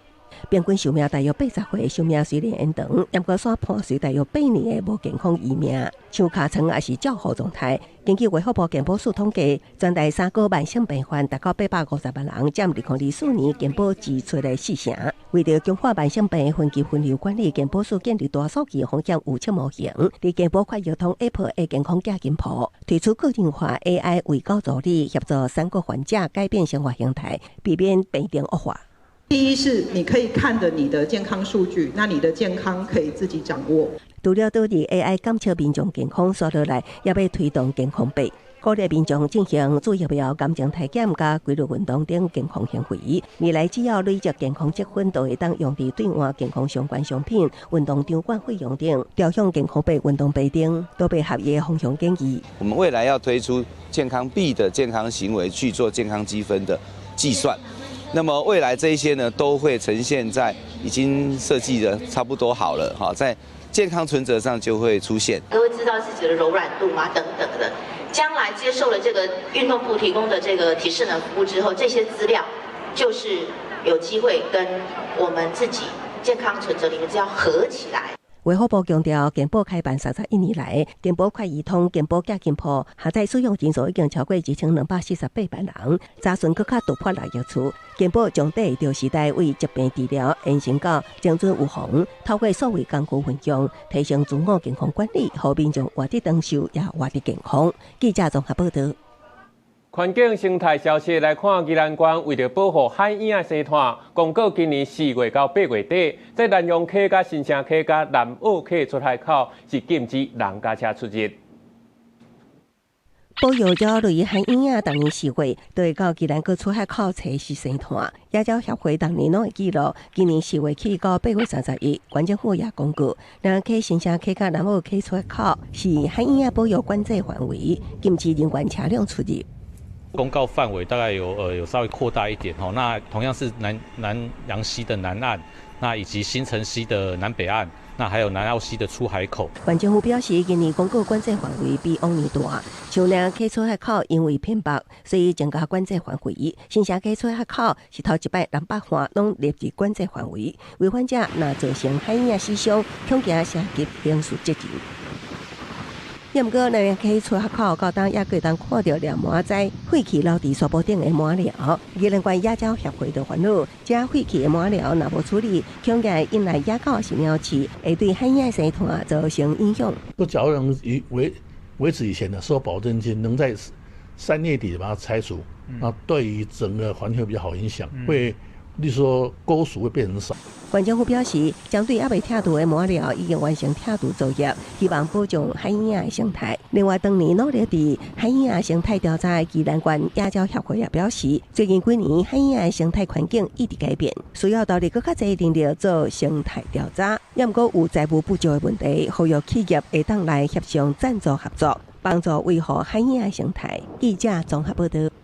平均壽命大約80歲，壽命雖然延長，毋過煞伴隨大約8年的無健康餘命，像尻瘡抑是照護狀態。根據衛福部健保署統計，全台三高慢性病患達到850萬人，佔2024年健保支出的四成。為著強化慢性病分級分流管理，健保署建立大數據風險預測模型，佇健保快易通 App 的健康寄金鋪推出個人化 AI 衛教助理，協助三高患者改變生活形態，避免病情惡化。第一是你可以看著你的健康數據，那你的健康可以自己掌握。除了導入 AI 監測民眾健康，紲落來也欲推動健康幣，鼓勵民眾進行注疫苗、癌症體檢佮規律運動等健康行為。未來只要累積健康積分，就會當用佇兌換健康相關商品、運動場館費用等，調向健康幣、運動幣等，都被合意方向建議。我們未來要推出健康幣的健康行為去做健康積分的計算。那麼未來這一些呢，都會呈現在已經設計的差不多好了，哈，在健康存摺上就會出現。都會知道自己的柔軟度嘛，等等的。將來接受了這個運動部提供的這個體適能服務之後，這些資料就是有機會跟我們自己健康存摺裡面資料合起來。衛福部強調，健保開辦31年來，健保快易通、健保寄金鋪下載使用人數已經超過1248萬人，查詢閣較突破6億次。健保將綴著時代為疾病治療延伸到精準預防，透過數位工具運用，提升自我健康管理，予民眾活得長壽，也活得健康。記者綜合報道。環境生態消息來看，宜蘭縣為著保護海鶯的生態，公告今年4月到8月底，在南陽溪、佮新城溪、佮南澳溪出海口是禁止人佮車出入。保育鳥類海鶯仔，逐年4月都會到宜蘭各出海口棲息生態。野鳥協會逐年攏會記錄，今年4月起到8月31，縣政府也公告，南溪、新城溪佮南澳溪出海口是海鶯仔保育管制範圍，禁止人員車輛出入。公告範圍大概有稍微擴大一點吼，那同樣是南洋溪的南岸，那以及新城溪的南北岸，那還有南澳溪的出海口。縣政府表示，今年公告管制範圍比往年大，像南溪出海口因為偏北，所以增加管制範圍。新城溪出海口是頭一擺南北岸攏列入管制範圍，違反者若造成海嬰死傷，恐驚涉及刑事責任。也毋過，南洋溪出海口到今猶閣會當看著掠蟆仔廢棄留佇沙坡頂的蟆寮。宜蘭縣野鳥協會就煩惱，這廢棄的蟆寮若無處理，恐驚會引來野狗抑鳥鼠，會對海嬰生態造成影響。不，假如能以維持以前的收保證金，能在3月底把它拆除，那對於整個環境會比較好影響，會，例如說溝鼠會變成少。縣政府表示，針對猶未拆除的蟆寮已經完成拆除作業，希望保障海嬰的生態。另外，當年努力佇海嬰生態調查的宜蘭縣野鳥協會也表示，最近幾年海嬰的生態環境一直改變，需要投入閣較濟人力做生態調查。也毋過有財務不足的問題，呼籲企業會當來協商贊助合作，幫助維護海嬰的生態。記者綜合報道。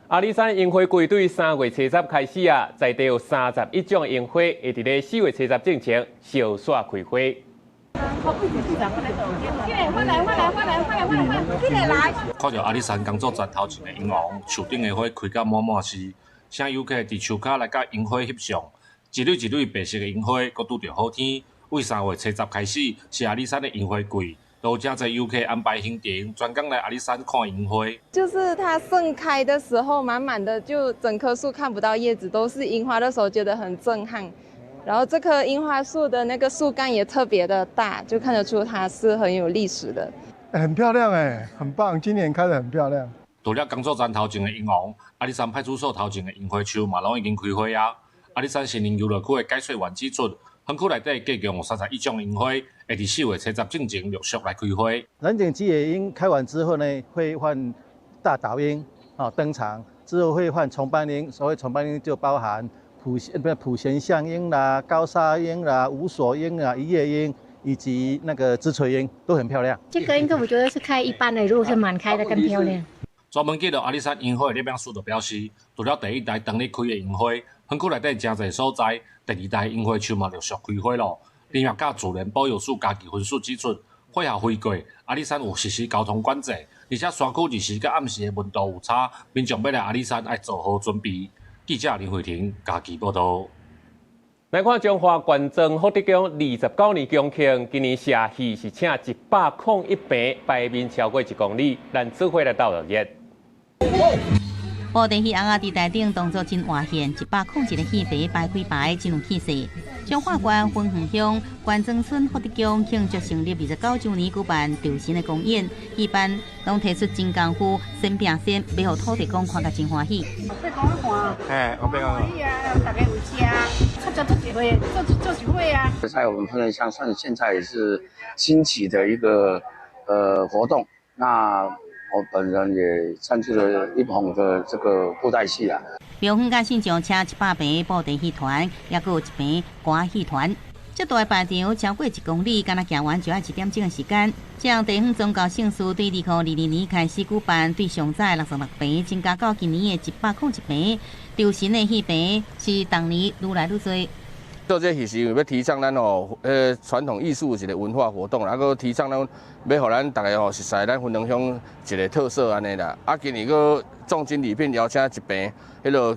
阿里山櫻花季對3月初十開始啊，在地有31種櫻花會佇咧4月初十進前相紲開花。看著阿里山工作站頭前的櫻王，樹頂的花開甲滿滿是，請遊客佇樹跤來佮櫻花翕相，一蕊一蕊白色的櫻花，閣拄著好天。為3月初十開始是阿里山的櫻花季。都真濟遊客安排行程，專工來阿里山看櫻花。就是它盛開的時候，滿滿的就整棵樹看不到葉子，都是櫻花的時候，覺得很震撼。然後這棵櫻花樹的那個樹幹也特別的大，就看得出它是很有歷史的。很漂亮哎，很棒，今年開得很漂亮。除了工作站頭前的櫻王，阿里山派出所頭前的櫻花樹嘛，攏已經開花啊。阿里山森林遊樂區的解說員指出，園區內底計共有31種櫻花，會佇4月初十進前陸續來開花。藍頸吉野櫻開完之後呢，會換大島櫻啊登場，之後會換重斑櫻。所謂重斑櫻就包含普賢象櫻啦、高砂櫻啦、無鎖櫻啦、一葉櫻以及那個枝垂櫻，都很漂亮。這個應該我覺得是開一般的，如果是滿開的更漂亮。專門記錄阿里山櫻花的攝影師就表示，除了第一代當日開的櫻花，園區內底誠濟所在，第二代櫻花樹嘛陸續開花咯。林業佮自然保育署嘉義分署指出，火候飛過，阿里山有實施交通管制，而且山區日時佮暗時的溫度有差，民眾欲來阿里山愛做好準備。記者林慧婷嘉義報道。來看彰化縣莊福德宮29年宮慶，今年社戲是請101棚排面超過1公里，咱做伙來鬥熱熱。布袋戲尪仔佇台頂動作真活現，101個戲棚排開排，真有氣勢。彰化縣芬園鄉關莊村福德宮慶祝成立29週年，舉辦酬神的公演，戲班攏提出真功夫，先拼先，欲予土地公看甲真歡喜。哎，我變歡喜啊，大家有食，出做做一回，做做一回啊。在我們芬園鄉，算現在也是興起的一個活動。那我本人也參與了一棚的這個布袋戲啊。廟方佮信眾請100棚布袋戲團，猶閣有一棚歌仔戲團。這大排場超過1公里，敢若行完就愛1點鐘的時間。這項地方宗教盛事對2022年開始舉辦，對上早66棚增加到今年的101棚。酬神的戲棚是逐年愈來愈濟。做這戲是因為欲提倡咱吼，傳統藝術一個文化活動，啊，閣提倡咱欲予咱逐家吼熟似咱芬園鄉一個特色按呢啦。啊，今年閣重金禮聘邀請一棚，彼个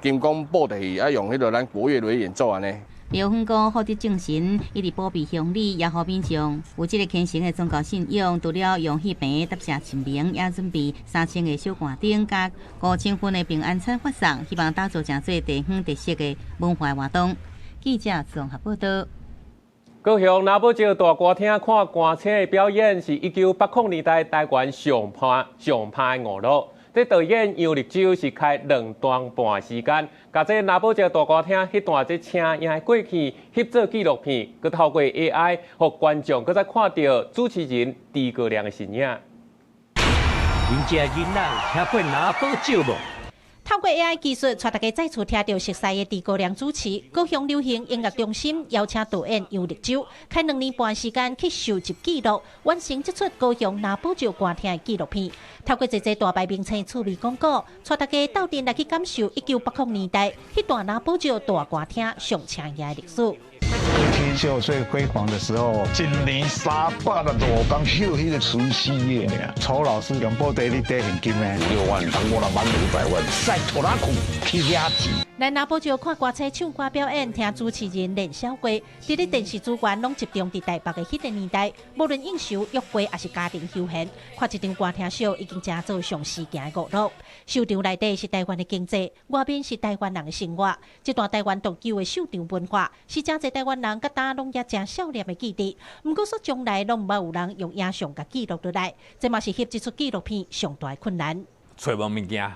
金剛布袋戲，啊，用彼个咱國樂來演奏按呢。廟方講福德正神一直保庇鄉里，也予民眾有這个虔誠的宗教信仰。除了用戲棚答謝神明，也準備3000個小罐燈佮5000份的平安餐發送，希望打造成做地方特色的文化活動。記者綜合報道。高雄拿寶石大歌廳看歌星的表演，是1980年代台灣上歹的娛樂。這導演楊綠洲是開2段半時間，共這拿寶石大歌廳彼段這聲影的過去翕做紀錄片，閣透過 AI，予觀眾閣再看著主持人豬哥亮的身影。恁遮囡仔有聽過拿寶石無？透過 AI 技術，帶大家再次聽著熟悉的豬哥亮主持。高雄流行音樂中心邀請導演楊力州，開2年半時間去收集記錄，完成這齣高雄藍寶石歌廳的紀錄片。透過濟濟大牌明星趣味廣告，帶大家鬥陣來去感受1980年代彼段藍寶石大歌廳上青的歷史。天秀最輝煌的時候，一年365工翕彼個廚師的爾，酬勞是用布袋咧兌現金的，5、6萬，當過老闆500萬，塞拖拉庫去遐錢。來藍寶石看歌星唱歌表演，聽主持人練簫歌，佇咧電視資源攏集中佇台北的彼個年代，無論應酬、約會，抑是家庭休閒，看一場歌廳秀已經成做上時行的娛樂。秀場內底是台灣的經濟，外面是台灣人的生活。這段台灣獨有的秀場文化，是誠濟台灣人佮今攏猶誠少年的記憶。毋過說從來攏毋捌有人用影像共記錄落來，這嘛是翕這齣紀錄片上大的困難。揣無物件，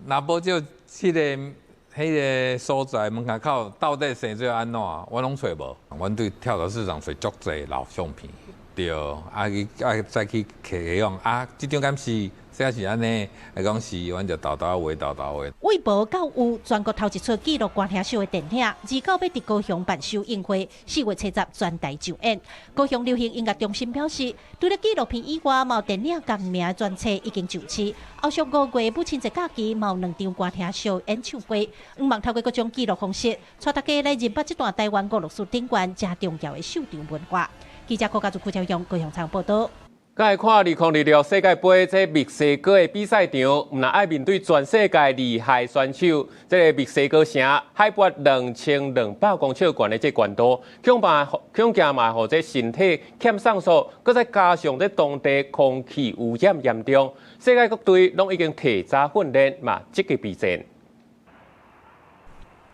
藍寶石這個。彼個所在門口到底生做按怎，我攏揣無。阮對跳蚤市場揣足濟老相片，對，啊去啊再去摕用啊，這張敢是？這是按呢，來講是，阮就沓沓畫，沓沓畫。為無到有全國頭一齣紀錄歌廳秀的電影，二九欲佇高雄辦首映會，4月70全台上演。高雄流行音樂中心表示，除了紀錄片以外，嘛有電影仝名的專冊已經上市。後續5月母親節假期，嘛有兩場歌廳秀演唱會。向望透過各種記錄方式，帶大家來認捌這段台灣娛樂史頂懸誠重要的秀場文化。記者郭家祖、郭朝陽高雄採訪報導。來看2026世界盃這墨西哥的比賽場，毋但愛面對全世界厲害選手，這个墨西哥城海拔2200公尺懸的這懸度，恐怕恐驚嘛，予這身體欠酸素，閣再加上這當地空氣污染嚴重，世界各隊攏已經提早訓練，嘛積極備戰。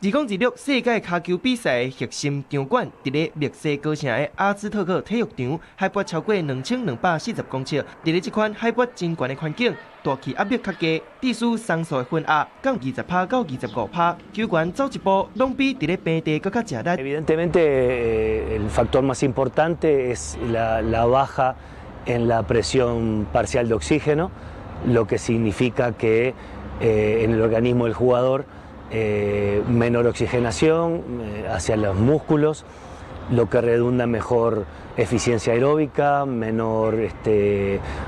2026世界跤球比賽核心場館，佇咧墨西哥城的阿茲特克體育場，海拔超過2240公尺。佇咧這款海拔真懸的環境，大氣壓力較低，致使酸素的分壓降20趴到25趴，球員走一步攏比佇咧平地閣較食力。 Evidentemente, el factor más importante es la baja en la presión parcial de oxígeno, lo que significa que en el organismo del jugador menor oxigenación hacia los músculos, lo que redunda en mejor eficiencia aeróbica, menor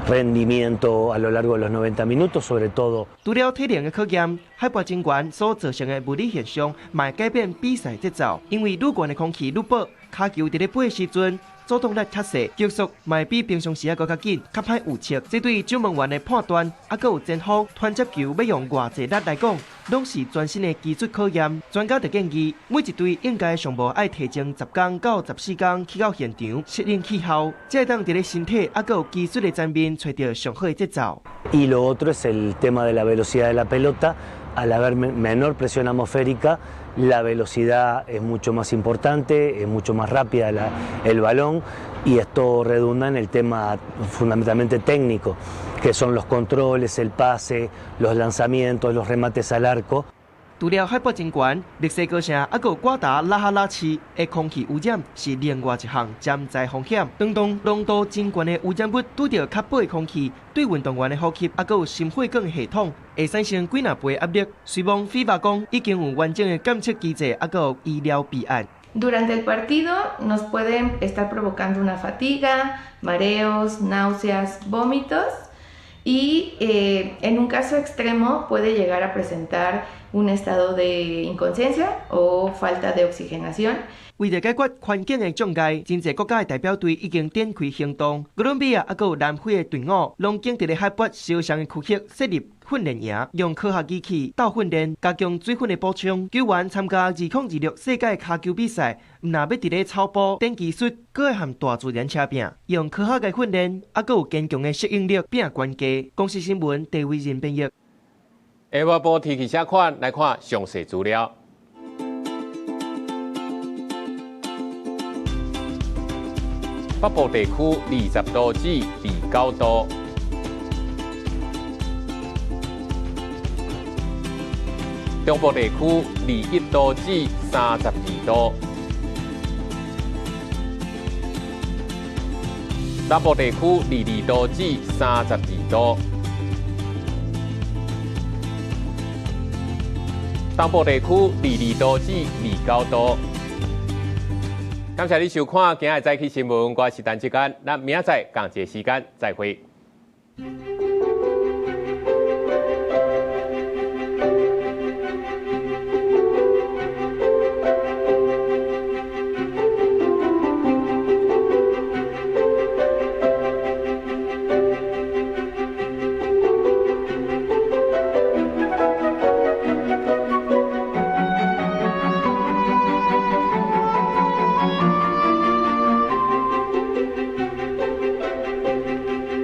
rendimiento a lo largo de los 90 minutos, sobre todo。除了體能的考驗，海拔真懸所造成的物理現象，嘛會改變比賽節奏。因為愈懸的空氣愈薄，跤球佇咧飛的時陣，阻擋力較細，球速嘛會比平常時仔閣較緊，較歹預測。這對守門員的判斷，抑閣有前鋒傳接球欲用偌濟力來講，攏是全新的技術考驗。專家就建議，每一隊應該上無愛提前10工到14工去到現場適應氣候，才會當佇咧身體抑閣有技術的層面揣著上好的節奏。 Y lo otro es el tema de la velocidad de la pelota. Al haber menor presión atmosférica, la velocidad es mucho más importante, es mucho más rápida el balón y esto redunda en el tema fundamentalmente técnico, que son los controles, el pase, los lanzamientos, los remates al arco. 除了海拔真懸，墨西哥城抑閣有瓜達拉哈拉市的空氣污染是另外一項潛在風險。當當濃度真懸的污染物拄著較薄的空氣，對運動員的呼吸抑閣有心血管系統會產生幾若倍壓力。雖罔 FIBA 講已經有完整的監測機制，抑閣有醫療備案。 Durante el partido nos pueden estar provocando una fatiga, mareos, náuseas, vómitos y en un caso extremo puede llegar a presentar un estado de inconsciencia o falta de oxigenación. 為著解決環境的障礙，真濟國家的代表隊已經展開行動。哥倫比亞抑閣有南非的隊伍，攏經佇咧海拔相像的區域設立訓練營，用科學儀器鬥訓練，加強水分的補充。球員參加2026世界跤球比賽，毋但欲佇咧草埔練技術，閣會和大自然車拚，用科學的訓練，抑閣有堅強的適應力，拼懸低。公視新聞，鄭偉仁編譯。下半部天氣啥款？來看詳細資料。北部地區20度至29度，中部地區21度至32度，南部地區22度至32度。東部地區22度至29度。感謝你收看今仔日早起新聞，我是陳志堅，咱明仔載仝一个時間再會。